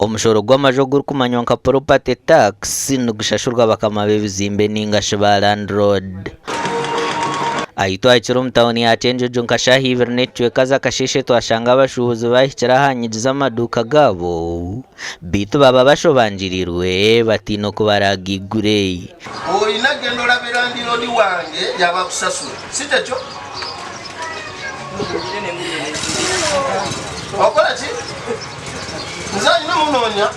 Omushoro gw'amaju ogurikumanywa nka Property Tax nigushashurwa bakama b'ebizimbe ninga shi ba landlord. Ahi twahikire omu tauni ya Kyenjojo nka shaaha ibiri n'ekicweka z'akasheeshe twashanga abashuubuzi bahikire aha nyigi z'amaduuka gaabo beitu baaba bashobangirirwe bataine oku baraagaigure. Oine genda orabe landiroodi wange yaaba akusasura, si kyekyo? Okora ki? Nze aine omunoonya.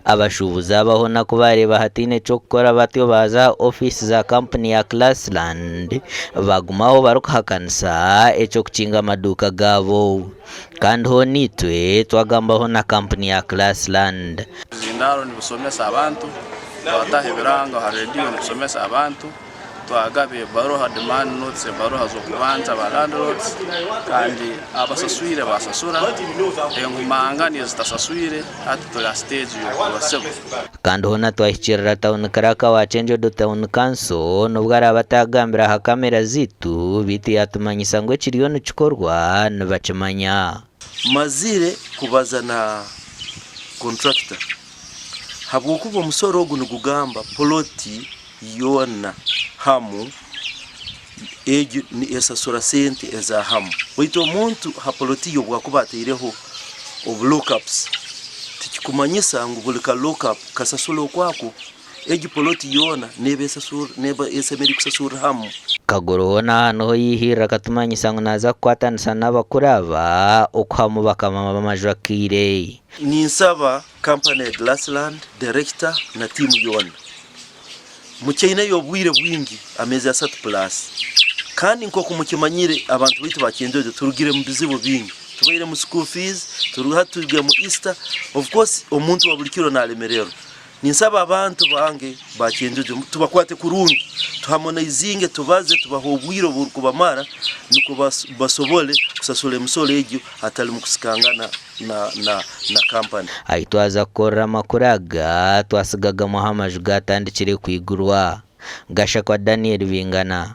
Abashuubuzi aba hoona ku baareeba hataine ky'okukora batyo baaza aha ofiisi za kampuni ya Classland baagumaho barikuhakanisa eky'okukinga amaduuka gaabo. Kandi hoona itwe twagambaho na kampuni ya Classland. Ebizindaaro nibishomesa abantu, twataho ebirango aha rediyo nitusomesa abantu. Twagaba ebaruha, demand notes, ebaruha z'okubanja ba landlords kandi abasaswire basasura, engumangani ezitasaswire hati turi aha stage y'okubasiba. Kandi hoona twahikirira Town Clerk wa Kyenjojo Town Council n'obu araabe ataagambire aha kamera zaitu beitu yaatumanyisa ngu ekiriyo nikikorwa nibakimanya. Mazire kubaza na contractor habwokuba omusoro ogu nigugamba poloti yoona hamu egyo esasura sente eza hamu baitu omuntu ha poloti ye obu akuba ataireho obu lock ups tikikumanyisa ngu buli ka lock up kasasura okwako, egi poloti yoona neeba neeba esemeriire kusasurra hamu. Kagoro hoona aha niho yaihirira akatumanyisa ngu naaza kukwatanisa n'abakuru aba okuhamu bakama b'amaju akaire. Ninsaba Kampani ya Glassland, Director na tiimu yoona. Mukyaineyo obwire bwingi, ameezi asatu plus. Kandi nk'oku mukimanyire abantu baitu ba Kyenjojo turugire mu bizibu bingi. Tubaire mu school fees, turi hati turugire mu Easter, of course omuntu wa buri kiro nalemererwa. Ninsaba abantu bange ba Kyenjojo tubakwate kurungi, tuhamonaizinge, tubaze, tubahe obwire oburukubamara nukwo basobole kusasura emisoro egyo hatalimu kusikangana na na na kampani. Ahi twaza kukorera amakuru aga, twasiga gamwe aha maju gaatandikire kwigurwa. Gashakwa Daniel Bingana.